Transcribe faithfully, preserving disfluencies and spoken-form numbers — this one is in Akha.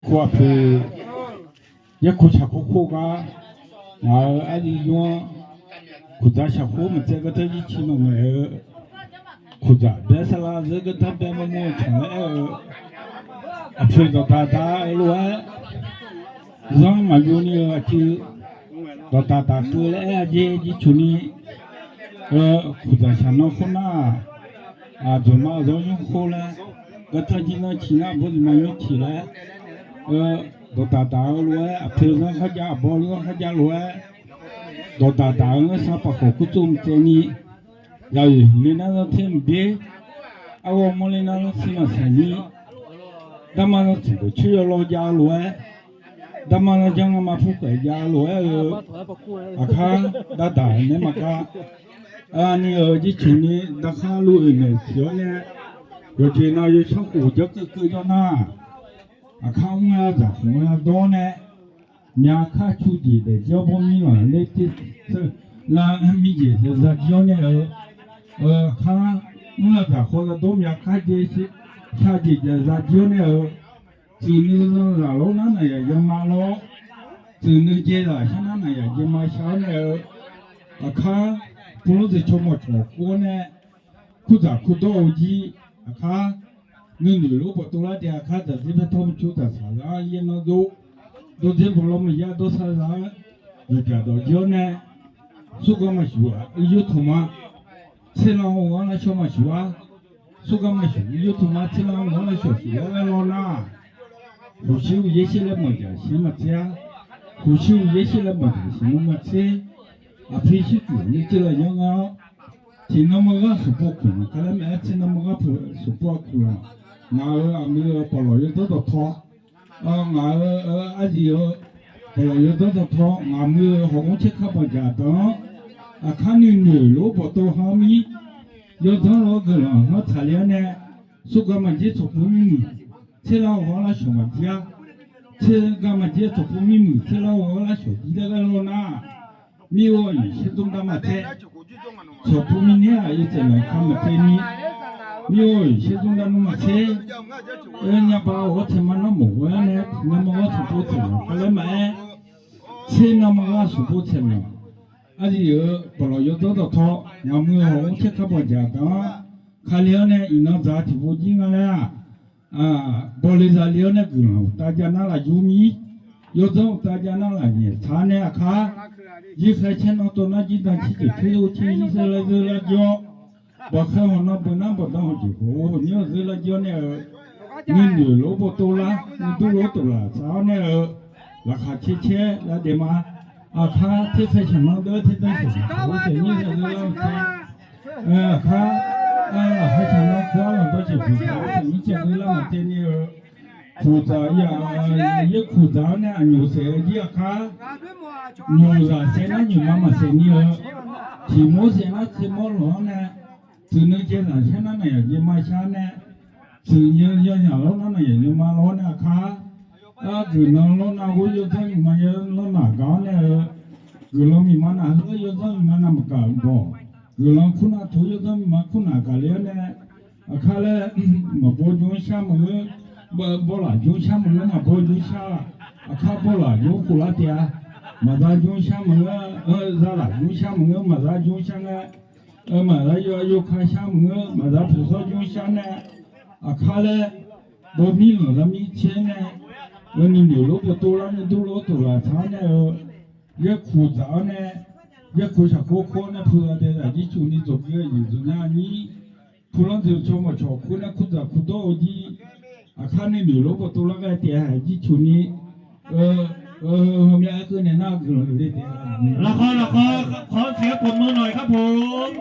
Kur aqpoeq, yaerkuq shaqkhoer khoergar, ngaq-euq arli yur-anr, kuqdzaq shaqkhoer maqtsaev gardanr jirciq maqngaeq-eu, kuqdzaq baer sarlar zeur gardanr bae mawrmawr-eu tsanq laer aer-eu, aqpoeq dawqdaq daq-eu lof-aer, zanr maqbyov ni-eu aqcuiv, dawqdaq daq keuv laer aer-a jer jircoq ni, kuqdzaq shaqnan khoernar-aq, aqdzawq ma zanr nymr khoer laer, gardanr jir nanr ciq nar bawrduq ma nymr ciq laer, dawqdaq daq-eu lof-aer aqpoeq zanr kharjav aqbawr zanr kharjav lof-aer, dawqdaq daq-eu ngeur sar paf khawf kurtsov mqtsaev ni, yaoeq hmq le nar zanr ter mqbyaer, arghawr mawrler nar zanr sir maqsaeq ni, darma zanr tsanq dawq coer yawlaw jav-eu lof-aer, darma zanr janr ngamaf purkhaeq jav-eu lof-aer-eu, aqkar dardaq nae maqkar, ani-euq jircoq ni darkhar lof-eu maeq tiq-awr nae, yawqjeq nav yawshawr khof janr keuv keuv jawr nar, aqkar mr-a zaq khof-a dawr nae, myavkar cu jeq daefjir-awr bawr mir lanq ler ter, lar mirjeq daefza jir-awr nae-eu, aqkar mr-a zaq khawf za dawr myavkar jeq, sha jeq daefza jir-awr nae-eu, tsuif nuiv zanr zaq lawr nar naqyaq yama lawr, tsuif nuiv jae zaq shar nar naqyaq jaema shar-awr nae-eu, aqkar pulor dzeq caw mawq cawq kur-awr nae, kurdzaq kurdawr-eu jir, aqkar nuinoeq lof-aer bawqtov lar daef, aqkar dzaqdzir paer tawr maqcoer dzaqsaq lar-anr yaer nar dov, dawrdzer bawqlaw maqya dawrsar za-anr, yawqjaq dawq jir-awr nae, surgar maqshuq-aq uir yur tmq ma, tserlan haw-anr lavshawr maqshuq-ar, surgar maqshuq uir yur tmq ma, tserlan haw-anr lavshawr shuq-ar laer lawr nar, khoqshir uqyaer sher laer manq jaq shir maqtser-ar, khoqshir uqyaer sher laer manq jaq shir maqtser, aqpir shir tsuif ni tserlan yanr ngar-awr, tiqnan maqghar sanqpov kuq lanq kar laer maqaer, tsernan maqghar sanqpov kuq lanq, ngaq-euq aqmuiq-eu pawqlawq yawdzanr dawqtawv, ngaq-euq aqyuif-eu pawqlawq yawdzanr dawqtawv, ngaqmuiq-eu hawq-anr tser kar banq jaq daq-anr, aqkar nuinoeq lof-aer bawqtov ha mir, yawdzanr lof-aer guiqlanq hanr taqler-awr nae, surgar maqjir tsawqpov mirmuiq, tserlan haw-anr lavshawq maqjir-ar, tsergar maqjir tsawqpov mirmuiq, tserlan haw-anr lavshawq jir laer ghae lawr nar, mir-or, iqsher zmr dar maqtser, tsawqpov mirnae-aq yawtsaeq lanq ka maqtser ni, mir-or, iqsher zmr dar nmr maqtser, oe nyaba-awr tsaeqma nar mawq ghoe-awr nae tiqnan maqghar sanqpov tsaeq lanq kar laer maqaer, tsernan maqghar sanqpov tsaeq lanq, aqyuif-eu pawqlawq yawdzanr dawqtawv, ngaqmuiq-eu hawq-anr tser kar banq jaq daq-anr, kali-awr nae iqnan dzaq tiqpov jir nga laer-aq, bawle zale-awr nae guiqlanq uqtav jav nar laf yur mir, yawdzanr uqtav jav nar laf nyaef tsaq-awr nae aqkar, yirkhaer caer nan tov nar jir dan tser jeq tser or tser yir zeur lar zeur lar jir-awr, bawqkhaer hawq nan beunar bawqdan hawq jeq khof-or hawq nyir-awr zeur lar jir-awr nae-eu, nuinoeq lof-aer bawqtov lar, nuidur lof-aer tov laf tsaq-awr nae-eu, laqkhaq caer caer lar daef ma. Aqkar terkhaer shaqnan deur terdanr shaqnan deur tsaeq nyir zeur lar maqtser, aqkar, laqkhaq shaqnan kur-ar lanqdawr jeq khof tsaeq nyir tsaeq zeur lar maqtser ni-eu, khof dzaq ya, yaer khof dzaq-awr nae aqnyoq saef-eu jir aqkar, nyoqzaq saef nar nyoqma maqsaef ni-eu, tiq mawr saef nar tser mawr lanq-awr nae, tsuif nuiv jae zaq shar nar naqyaq jae ma shar nae, tsuif nuiv yawnyaq lawr nar naqyaq nuima lawr nae aqkar, guiqlanq lawr nav ghoer yawdzanr miqma yawlanr naq gaq-awr nae-eu, guiqlanq miqma naq heu-aer yawdzanr miqma naq maqgaq bawq, guiqlanq kur nav tov yawdzanr miqma kur naq gaq le-awr nae, aqkar laer, maqbaw jmr shar maqngeur, bawlaf jmr shar maqngeur, maqbaw jmr shar, aqkar bawlaf jmr khof lar taef-a, maqza jmr shar maqngeur, zalaf jmr shar maqngeur, maqza jmr shar ngae, maqza yawkar shar maqngeur, maqza poeqsawr jmr shar nae, aqkar laer, bawmir lanq lar mir tser nae, nuinoeq lof-aer bawqtov lar nuidur lof-aer tov laf tsaq-awr nae-eu, yaer khof dzaq-awr nae, yaer khof shaqkhof khawr nae pu-a dae zaq jir cuf ni dzawqgui-eu yeqzaq nar nyir, pulanr dzeq caw mawq cawq kur nae kur dzaq kur dawr-eu jir, aqkar nuinoeq lof-aer bawqtov lar ghae taef-a jir cuf ni, myav aer keuv naeq nar guiqlanq le taef-a. Lafkhawr lafkhawr khawr siq-aer pov meuq nawq-iq kharpoq.